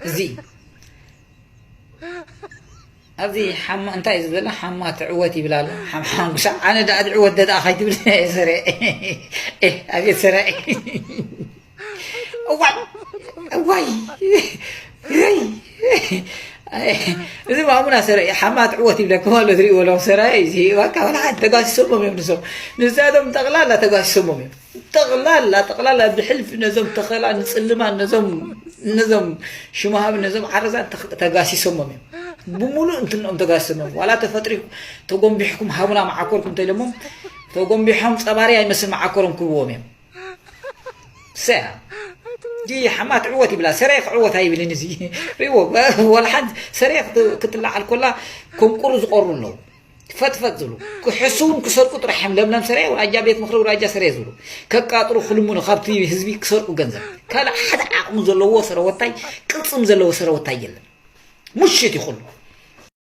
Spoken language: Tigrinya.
እዚ ኣብዚ ሓማ እንታይ እዩ ዝበላ? ሓማ ትዕወት ይብላ ኣሎ። ሓምሓንጉሳ ኣነ ደኣ ትዕወት ደኣ ከይትብል ሰረ ኣቤት ሰረ እዋይ እዋይ እይ። እዚ ማሙና ሰረ ሓማ ትዕወት ይብለኩም ኣሎ። ትሪእዎ ኣለኹም ሰረ እዚ ዋካ ወላ ሓንቲ ተጋሲሶሞም እዮም ንሶም ንሳቶም ጠቕላላ ተጋሲሶሞም እዮም። ጠቕላላ ጠቕላላ ብሕልፊ ነዞም ተኸላ ንጽልማን ነዞም ነዞም ሽማሃብ ነዞም ዓረዛን ተጋሲሶሞም እዮም። ብሙሉእ እንትንኦም ተጋሲሶሞም ዋላ ተፈጥሪ ተጎንቢሕኩም ሃቡና መዓኮርኩም ተኢሎሞም ተጎንቢሖም ጸባሪ ኣይመስል መዓኮሮም ክብዎም እዮም። ሰያ ዲ ሓማ ትዕወት ይብላ ሰረይ ክዕወት ኣይብልን እዚ ሪዎ ወላ ሓንቲ ሰረይ ክትለዓል ኮላ ኮንቁሩ ዝቆሩ ኣለዉ። ፈጥፈጥ ዝብሉ ክሕስውን ክሰርቁ ጥራሕ እዮም። ለምለም ሰረ ውራጃ ቤት ምክሪ ውራጃ ሰረ ዝብሉ ከቃጥሩ ክልምኑ ካብቲ ህዝቢ ክሰርቁ ገንዘብ ካልእ ሓደ ዓቕሚ ዘለዎ ሰረወታይ ቅልፅም ዘለዎ ሰረወታይ የለን። ሙሽት ይኹሉ